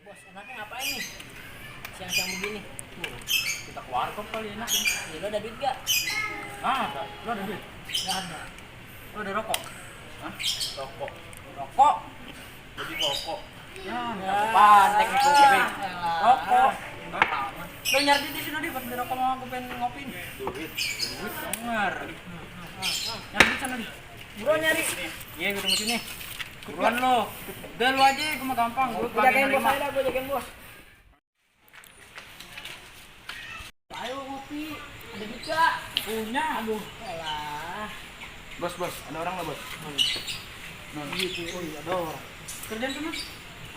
Bos, enaknya ngapain nih? Siang-siang begini. Kita ke warkop kali enak ya. Ya, lo ada duit gak? Ada. Lo ada duit? Gak ada. Lo ada rokok? Hah? Rokok. Rokok? Jadi rokok. Ya, apaan teknik kuping? Rokok. Lo nyari di sini di pas beli rokok mau gue pengen ngopi nih. Duit. Duit denger. Nyari di sana di. Buruan nyari. Iya, gue tunggu sini. Buruan lo. Udah lo aja, gue mah gampang. Gue Gue jagain bos aja dah, gue jagain bos. Ayo ngopi. Ada duit gak? punya. Aduh, elah. Bos, ada orang nggak bos? Gitu. Oh iya, ada orang. Kerjaan tuh mas.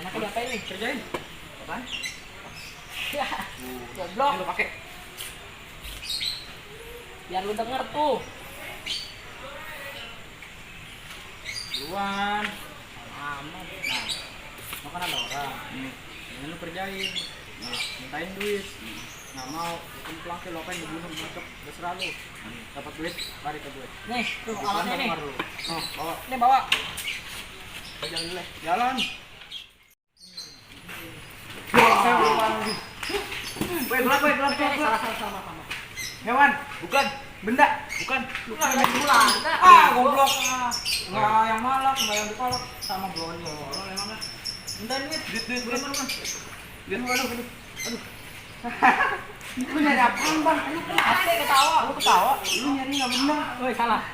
Anaknya diapain nih? Kerjain. Apaan? Ya, goblok. Ini lo pakai. Biar lu denger tuh. Buruan. Aman. Nah, makan ada orang. Ini lu kerjain. Nah, mintain duit. Nggak mau, bikin pulang ke lo kan dibunuh, bacok, terserah lu. Dapat duit, lari ke gue. Nih, tuh alatnya nih. Oh, bawa. Nih bawa. Jalan dulu. Jalan. Gelap. Salah. Hewan, bukan. Benda, bukan. Lu kan main bulan. Goblok. Nggak yang malak, nggak yang dipalak. Sama broni. Emangnya. Minta duit. Aduh. Lu nyari apaan bang? Asli ketawa. Lu ketawa? Lu nyari nggak bener. Woi, salah.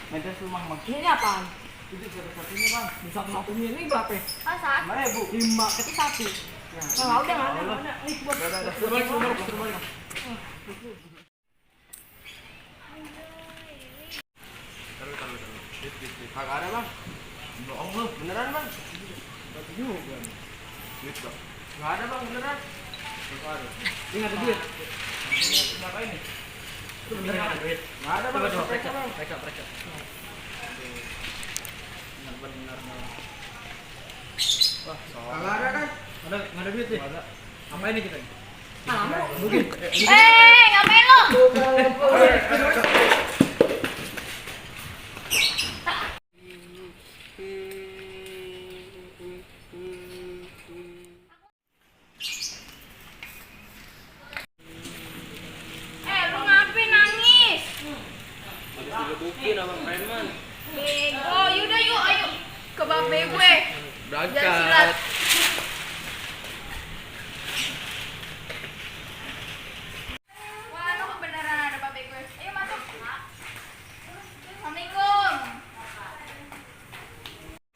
Meja sumang bang. Ini apaan? Itu satu-satunya bang. Di satu-satunya ini berapa? Masa? 5.000. 5, tapi 1. Nah, udah nggak ada. Nih, buat. Udah. Suruh balik. Taruh. Duit. Kagak ada bang. Bohong lu, beneran bang? Berarti juga. Duit bang. Nggak ada bang, beneran. Nggak ada. Ini nggak ada duit. Ngapain nih? Itu beneran nggak ada duit. Nggak ada bang. Coba periksa bang. Periksa. Bener. Wah, kagak ada kan? Nggak ada duit deh. Nggak ada. Ngapain nih kita? Mungkin. Ngapain lo? Lu ngapain nangis? Habis digebukin sama preman. Bego, yaudah yuk, ayo ke babe gue. Jangan silat. Wah, lu beneran ada babe gue. Ayo masuk. Assalamualaikum.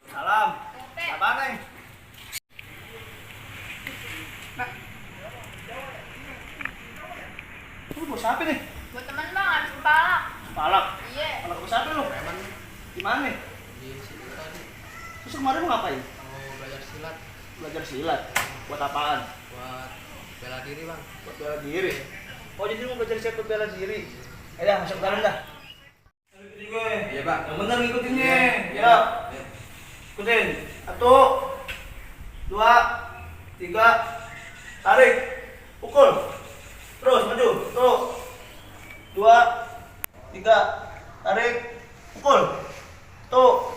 Salam. Oke. Apaan nih? Lu bos apa nih? Buat temen bang, habis kepala. Palak. Iya. Palak bos apa lu? Di mana nih? Terus kemarin lu ngapain? Mau belajar silat Belajar silat. Buat apaan? buat bela diri bang. Buat bela diri. Oh jadi lu mau belajar silat buat bela diri? Dah masuk ke dalam dah. Ikutin gue. Iya bang. Yang bener ngikutinnya. Iya. Ya. Ikutin. 1, 2, 3. Tarik. Pukul. Terus maju. Tuh. 2, 3. Tarik. Pukul. Tuh.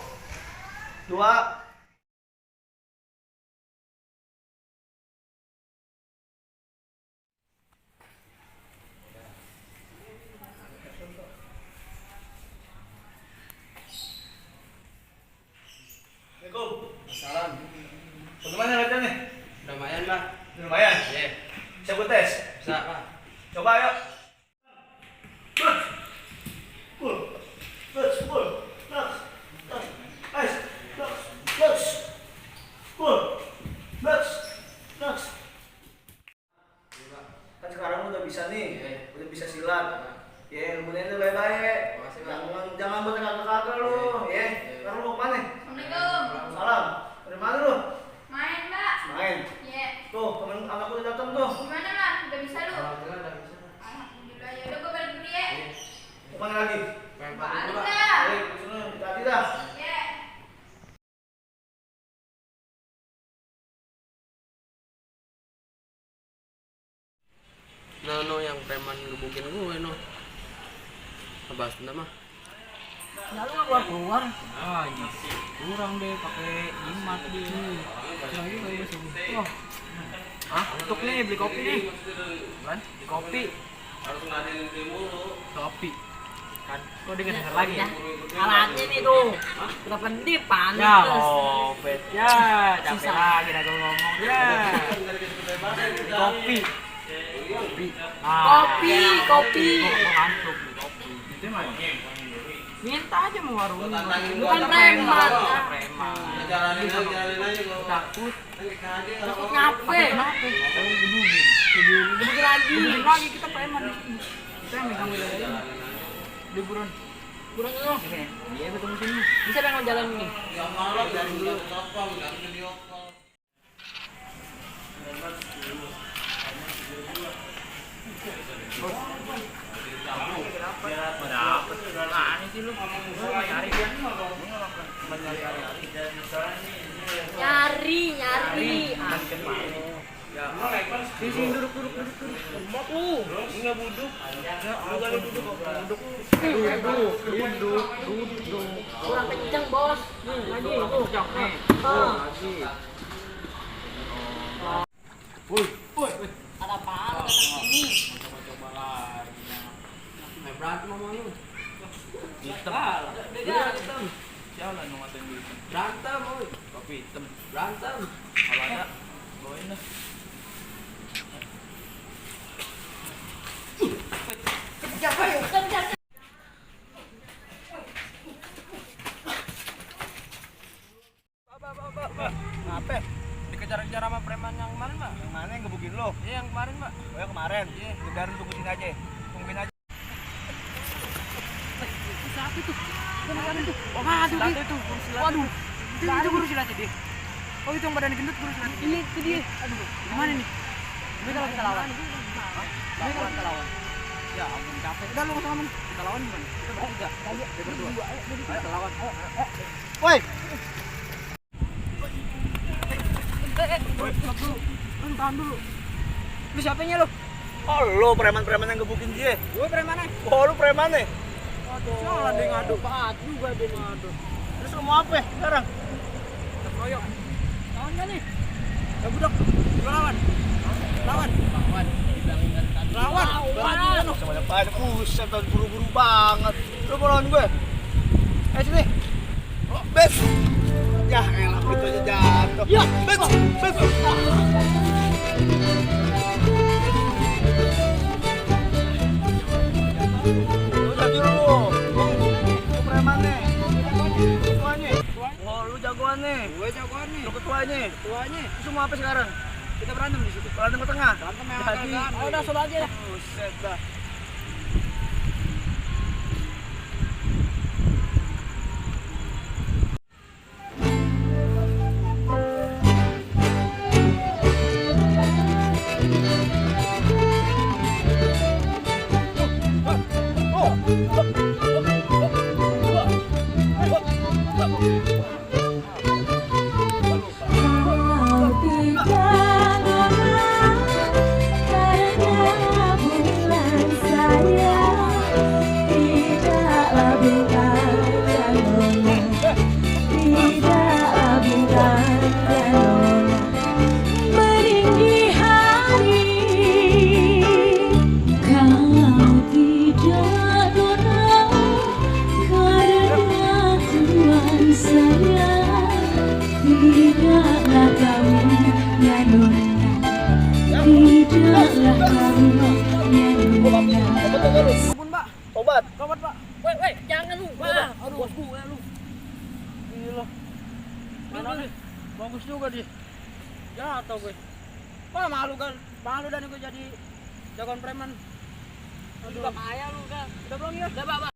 2. Assalamualaikum. Salam. Bagaimana latihannya? Lumayan bang. Lumayan. Iya. Saya buat tes. Bisa bang. Coba ayo. Pukul. Pukul. Kan sekarang udah bisa nih, udah bisa silat. Ya, ilmunya itu baik-baik. Makasih, Bang. Jangan buat kakak-kakak lu, ya. Sekarang lu kemana? Assalamualaikum. Salam. Dari mana lu? Main mbak. Main. Iya. Tuh, temen anakku udah datang tuh. Gimana mas? Udah bisa lu? Alhamdulillah udah bisa. Alhamdulillah. Ya udah gue balik dulu ya. Kemana lagi? Pengen Balik pagi bang. dah. Balik, kesini, hati dah. Iya. No yang preman gebukin gue no. Bahas dendam mah. Ya lu nggak keluar-keluar. Ah, iya. Kurang deh pakai jimat dia. Lagi kayak sini. Wah. Ah, untuk nih beli kopi nih. Kan? Kopi. Harus ngadain mulu. Kopi. Kan, kok denger lagi ya? Alatnya nih tuh. Kita pendip panik Ya, terus. opet ya. Capek Susah. lagi dah gua ngomong ya. Kopi. Kopi. Kopi. Gua ngantuk beli kopi. Itu mah. Minta aja mau warung. Bukan preman. Preman. Jalanin aja gua. Takut. Takut ngape? Kalau gebukin. Gebukin lagi. Gebukin lagi kita preman. Kita yang megang wilayah. Liburan. Kurang lu. Iya, ketemu sini. Bisa pengen jalan ini. Ya malam dari dulu kapal, enggak video call. Aneh sih lu. Nyari kan. Nyari. Di sini duduk. Lemot lu. Enggak buduk. Lu kali duduk kok. Duduk. Kurang kenceng, Bos. Lagi tuh. Jok nih. Ah. Lagi. Woi. Ada apaan datang sini? Coba lagi. Berantem sama lu. Hitam. Berantem. Jalan mau ngatain gue hitam. Berantem, woi. Kopi hitam. Berantem. Kalau ada, bawain dah. Kejar. Apa? Dikejar-kejar sama preman yang kemarin, Pak. Yang mana yang gebukin lo? Iya, yang kemarin, Pak. Oh, yang kemarin? Iya. Biarin tunggu sini aja. Tungguin aja. Siapa itu? Kemarin tuh. Oh, silat itu. Waduh. Itu guru silat dia. Oh, itu yang badan gendut guru silat. Ini itu dia. Aduh. Gimana nih? Ini kalau kita lawan. Ini kalau kita lawan. Ya, ampun capek. Udah lu sama kita lawan gimana? Kita bertiga. Dia berdua. Ayo kita lawan. Ayo. Woi. Tahan dulu. Lu siapanya lu? Oh, lu preman-preman yang gebukin dia. Gue premannya. Oh, lu premannya. Waduh. Salah dia ngadu. Paat juga dia ngadu. Terus lu mau apa sekarang? Kita keroyok. Lawan enggak nih? Ya budak. Lu lawan. Lawan. Lawan. Semuanya pada buset, buru-buru banget. Lu mau lawan gue? Sini. Oh, bes. Ya elah, itu aja jatuh. Ya, bes. Udah dulu. Lu premannya. Ketuanya. Oh, lu jagoannya. Gue jagoannya. Lu ketuanya. Lu semua apa sekarang? Kita berantem di situ. Berantem ke tengah. Berantem yang Jadi, ayo udah solo aja. Buset dah. Tobat, Pak. Woi, jangan lu. Wah, aduh. Bos gue lu. Gila. Mana nih? Bagus juga dia. Jatuh gue. Wah, malu kan. Malu dan gue jadi jagoan preman. Aduh, bahaya lu kan. Udah belum ya? Udah, Pak.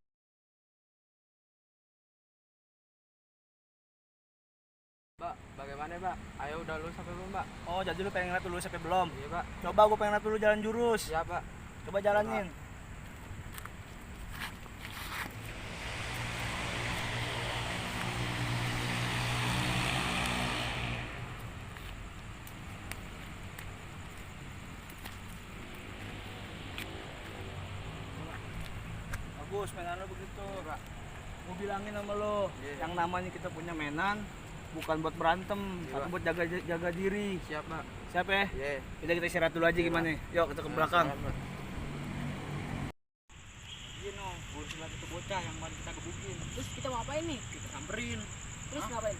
Pak, bagaimana, Pak? Ayo udah lulus sampai belum, Pak? Oh, jadi lu pengen lihat dulu sampai belum? Iya, Pak. Coba gue pengen lihat dulu jalan jurus. Iya, Pak. Coba jalanin. bagus mainan lo begitu. Gue bilangin sama lo, yang namanya kita punya mainan bukan buat berantem, tapi buat jaga diri. Siap, Pak. Siap ya? Iya. Kita istirahat dulu aja gimana? Yuk kita ke belakang. Iya no, urusin lagi tuh bocah yang kemarin kita gebukin. Terus kita mau apain nih? Kita samperin. Terus ngapain?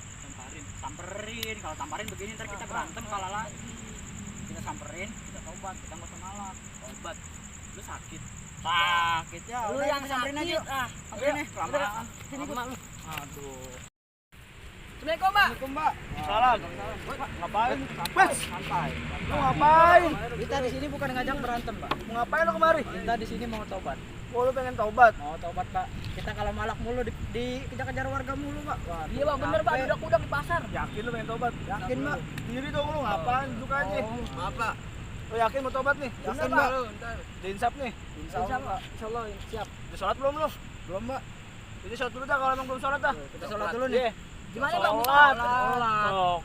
Samperin. Kalau samperin begini ntar kita berantem kalah lagi. Kita samperin, kita tobat, kita nggak usah nolak. Tobat. Lu sakit. Sakit ya. Lu udah, yang kita samperin sakit. aja. Oke nih, kelamaan. Sini gua. Aduh. Assalamualaikum, Mbak. Mbak. Salam. Ngapain? Mas, Santai. lu ngapain? Kita di sini bukan ngajak berantem, Pak. Mau ngapain lu kemari? Kita di sini mau tobat. Oh, lu pengen taubat? Mau tobat, Pak. Kita kalau malak mulu dikejar-kejar warga mulu, Pak. Waduh, Iya, Bang, bener, Pak. capek. Udah di pasar. Yakin lu pengen taubat? Yakin, Mbak. Diri dong lu, ngapain? Duduk aja. Maaf, Pak. Lu yakin mau taubat nih? Yakin, Mbak. Mbak. Diinsap nih. Insya Allah, siap. Udah sholat belum lu? Belum, Mbak. Jadi sholat dulu dah kalau emang belum sholat dah. Kita sholat dulu nih. Iya. Gimana, Bang? Sholat.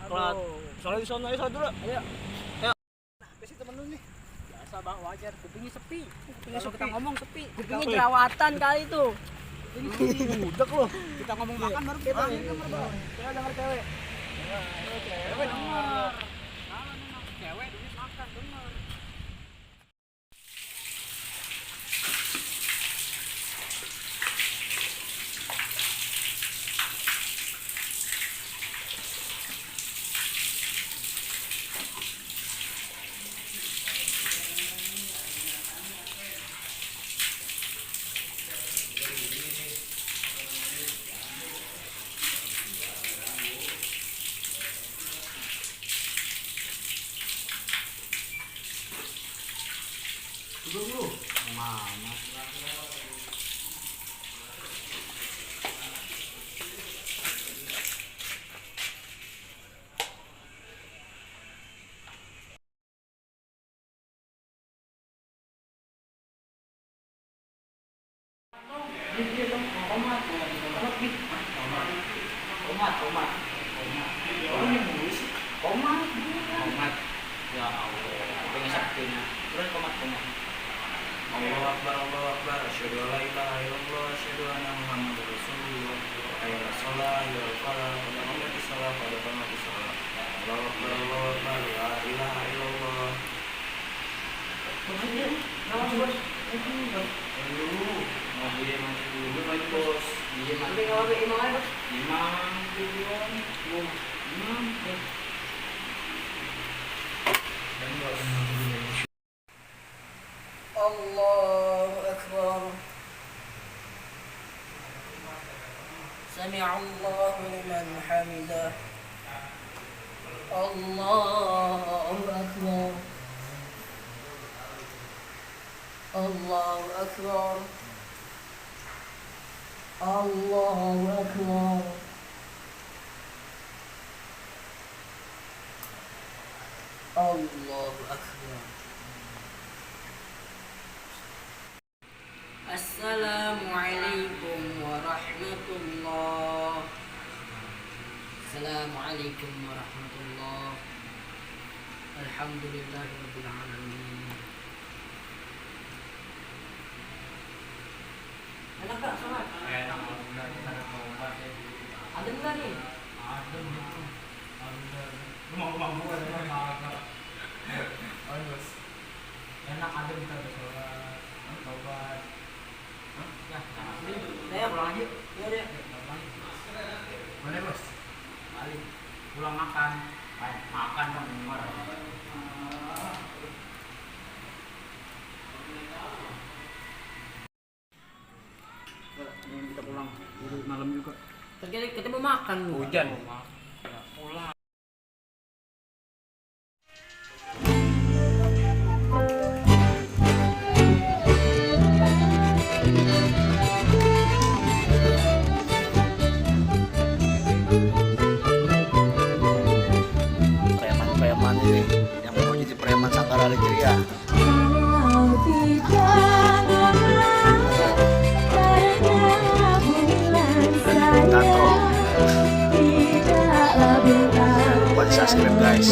Sholat. Sholat di sana, ayo sholat dulu. Ayo. Kasih temen lu nih. Biasa, Bang, wajar. Kupingnya sepi. Kupingnya Kalau sepi. kita ngomong sepi. Kupingnya jerawatan kali itu. Budak lu. Kita ngomong makan baru kita Saya denger cewek. cewek denger. Kalau nih cewek duit makan denger. Duduk lu. Mana? Komat. Ya Allah, pengen sakitnya. Terus komat. Allahu Akbar, Allahu Akbar. Asyhadu an la ilaha illallah, asyhadu anna Muhammadar Rasulullah. Hayya 'alas shalah, hayya 'alal falah, qad qamatis shalah, qad qamatis shalah. Allahu Akbar, Allahu Akbar. La ilaha illallah. Mau dia mati dulu, Pak Bos. Dia mati. Imam. Dan Allahu Akbar. Sami'allahu liman hamidah. Allahu Akbar. Allahu Akbar. Allahu Akbar. Allahu Akbar. Assalamualaikum warahmatullah. Assalamualaikum warahmatullah. Alhamdulillahirabbil alamin. Enak gak sholat? Enak alhamdulillah kita ada tobat ya. Ada enggak nih? Ada gitu. Alhamdulillah. Lu mau gua ada. Oh, bos. Enak ada kita ada sholat, tobat. Ya, Saya pulang aja. Iya deh. mana bos? Balik. Pulang makan. Makan dong luar. Kita pulang. Udah malam juga. Terjadi kita mau makan. hujan. Ya, pulang. Preman ini yang mau jadi preman Sangkara Ceria. Tato. Jangan lupa di subscribe guys.